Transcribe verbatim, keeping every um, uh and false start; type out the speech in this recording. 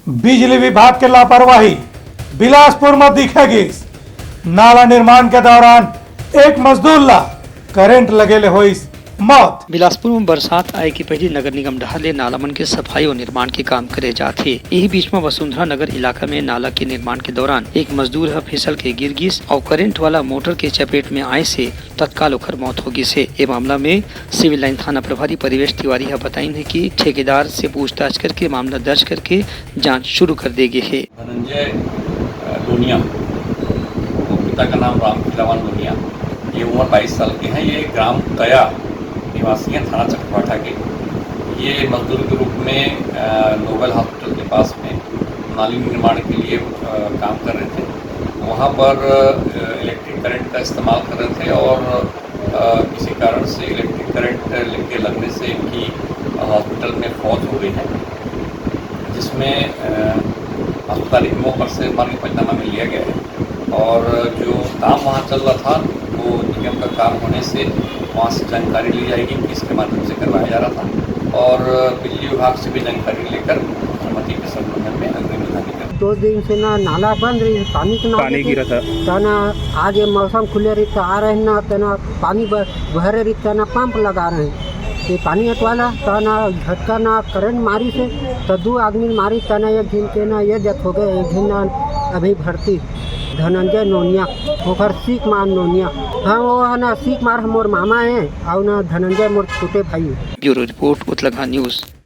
बिजली विभाग के लापरवाही बिलासपुर म दिखे गिस। नाला निर्माण के दौरान एक मजदूर ला करंट लगे ले होइस मौत। बिलासपुर म बरसात आए के पहिली नगर निगम डहार ले नाला मन के सफाई अउ निर्माण के काम करे जात हे। इही बीच म वसुंधरा नगर इलाका में नाला के निर्माण के दौरान एक मजदूर ह फिसल के गिर गिस अउ करंट वाला मोटर के चपेट में आए से तत्काल ओकर मौत हो गिस हे। ए मामला में सिविल लाइन थाना प्रभारी परिवेश तिवारी ह बताइन हे कि ठेकेदार से पूछताछ करके मामला दर्ज करके जांच शुरू कर दे गे हे। धनंजय, अ, लोनिया, वो पिता का नाम राम खिलावन लोनिया, ये उम्र बाईस साल के हैं। ये ग्राम कया निवासी हैं, थाना चकवाठा के। ये मजदूर के रूप में, अ, नोबेल हॉस्पिटल के पास में नाली निर्माण के लिए, अ, काम कर रहे थे। वहाँ पर, अ, इलेक्ट्रिक करंट का इस्तेमाल कर रहे थे और, अ, किसी कारण से इलेक्ट्रिक करंट के लगने से इनकी हॉस्पिटल में फौत हो गई है, जिसमें, अ, अस्पताल इग्नू पर से हमारे पंचनामा में लिया गया है। और जो काम वहाँ चल रहा था, वो निगम का काम होने से वहाँ से जानकारी ली जाएगी, किसके माध्यम से करवाया जा रहा था, और बिजली विभाग से भी जानकारी लेकर अनुमति के संबंध में अग्रिम विधान निकल दो दिन से ना नाला बंद रही, पानी के ना पानी गिरा था। तना आगे मौसम खुले रही तो आ रहे ना, तना पानी ब-, भरे रही, तना पंप लगा रहे हैं। ये पानी हटवाला, तना झटका ना करंट मारी से, तो दो आदमी मारी, तना एक झिन के ना ये जत हो गए, एक झिन ना अभी भर्ती। धनंजय नोनिया, ओकर सीख मार नोनिया। हाँ, वो है ना सीख मार, हम मोर मामा है, और ना धनंजय मोर छोटे भाई। ब्यूरो रिपोर्ट, उतलगहा न्यूज़।